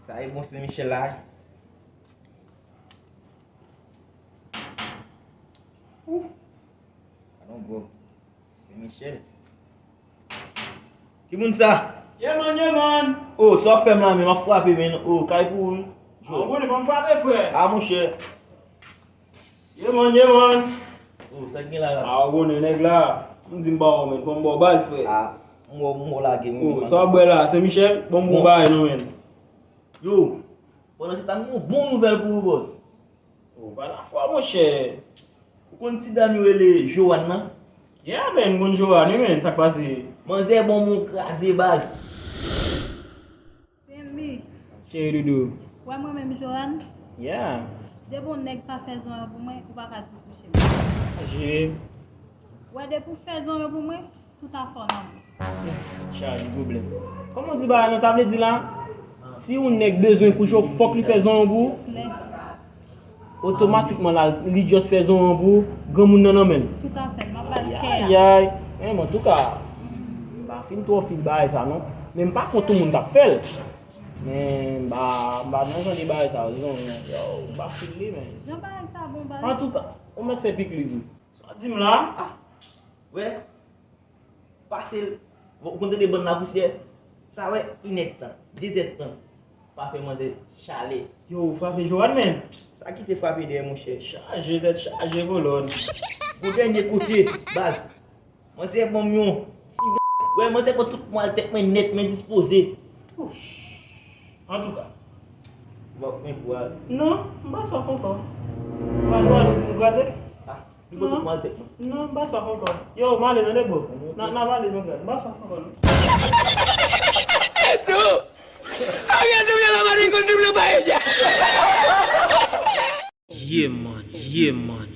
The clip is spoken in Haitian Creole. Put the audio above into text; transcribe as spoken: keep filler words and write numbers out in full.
Sa e bon Sen Michel la. Ou. Gadon bro. Sen Michel. Ki moun sa? Yeah man, yeah man. Oh, sa w ap fè m la menm, m ap frape menm. Oh, kay pou ou. Ah, ou konnen fò m frape, frè. Ah, monchè. Yeah man, yeah man. Oh, sa k gen la la? Ah, ou konnen nèg la. M di m ba w, men fò m ba w baz, frè. Ah, m wè, m wè w lage, wi. Oh, sa w ap bwè la, Sen Michel? Bon, m gon bagay non, men. Yo, pandan se tan, m gon bon nouvèl pou ou, bòs. Oh, pa la fwa, monchè. Ou konn ti dam yo rele Joanne nan? Yeah, men, m konn Joanne, wi, men, sa k pase? Manzè bon moun kraze, baz. Sen mi. Cheri doudou. Wè mwen menm Joanne? Yeah. Depi yon nèg pa fè zon an pou mwen, ou pa ka di w kouche m. Chaje. Wè depi w fè zon yo pou mwen, tout afè w nan mwen. Chaje pwoblèm. Kòman w di bagay nan sa vle di la? Si yon nèg bezwen kouche w, fòk li fè zon yo pou ou? Klè. Otomatikman la, li just fè zon an pou granmoun nan nan men l. Tout afè, m ap ba l kè a. Ayayay. Men antouka, m pa fin twò fil bagay sa non. Men m pa kont tout moun k ap fè l. Men m pa, m pa nan jan de bagay sa, zon an. Yo, m pa fil li, men. Jan bagay sa bon, bagay. Antouka, ou mèt fè pikliz ou. Sa w di m la? Ah, wè. Pase l. Ou konn tande bann lapousyè? Sa wè, inèdtan, dezèdtan. Pa fè manzè chale. Yo, ou frape Joanne, men. Sa ki te frape dèyè, monchè? Chaje tèt, chaje kolòn. Gon dènye kote, baz. Manzè ban m yon ti b-, wè, manzè pran tout mwal tèt mwen nèt, men dispoze. Antouka. Bon, men pou al. Non, m pa swaf ankò. Ou pa dwe al di m kraze? Ah. Li pote pou al tèt mwen. Non, m pa swaf ankò. Yo, m ale tande bro. N a, n a pale zòt la. M pa swaf ankò non. Yeah man, yeah man.